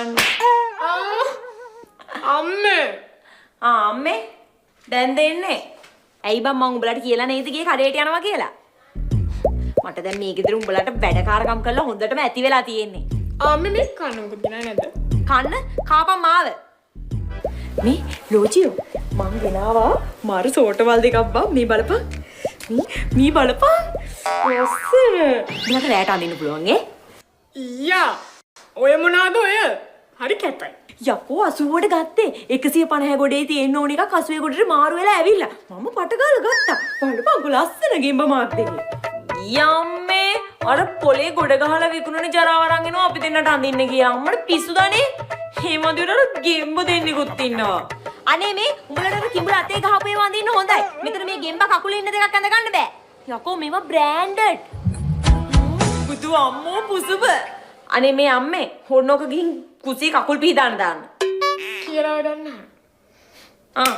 බලන්න. අම්මේ. ආ අම්මේ දැන් දෙන්නේ. ඇයි බං මං උඹලට කියලා නේද ගියේ කඩේට යනවා කියලා? මට දැන් මේ ගෙදර උඹලට වැඩකාරකම් කරලා හොඳටම ඇති වෙලා තියෙන්නේ. අම්මේ මේ කන්න මොකද ගෙනාවේ නැද්ද? කන්න කාපන් මාව. මේ ලෝජියෝ මං ගෙනාවා මාරු සෝටවල් දෙකක් බං, මේ බලපන්. මේ මේ බලපන්. ලස්සන. උඹලට රැට අඳින්න පුළුවන් ඈ. ඊයා ඔය මොනාද ඔය? හරි කැතයි. යකෝ 80ට ගත්තේ 150 ගොඩේ තියෙන්න ඕන එකක් 80 ගොඩට මාරු වෙලා ඇවිල්ලා. මම පට ගාලා ගත්තා. බලපන්කෝ ලස්සන ගෙම්බ මාක් දෙකේ. යම්මේ අර පොලේ ගොඩ ගහලා විකුණන ජරාව අරන් එනවා අපි දෙන්නට අඳින්න ගියා. අම්මට පිස්සු දනේ. මේ මදුවට අර ගෙම්බ දෙන්නෙකුත් ඉන්නවා. අනේ මේ උඹලට අර කිඹුල අතේ ගහපු ඒවා අඳින්න හොඳයි. මෙතන මේ ගෙම්බ කකුලේ ඉන්න දෙකක් අඳ ගන්න බෑ. යකෝ මේවා බ්‍රෑන්ඩඩ්. බුදු අම්මෝ පුසුබ. අනේ මේ අම්මේ හොන්නෝක ගිහින් කුසිය කකුල් පිහදාන්න දාන්න. කියලා වැඩක් නැහැ. ආ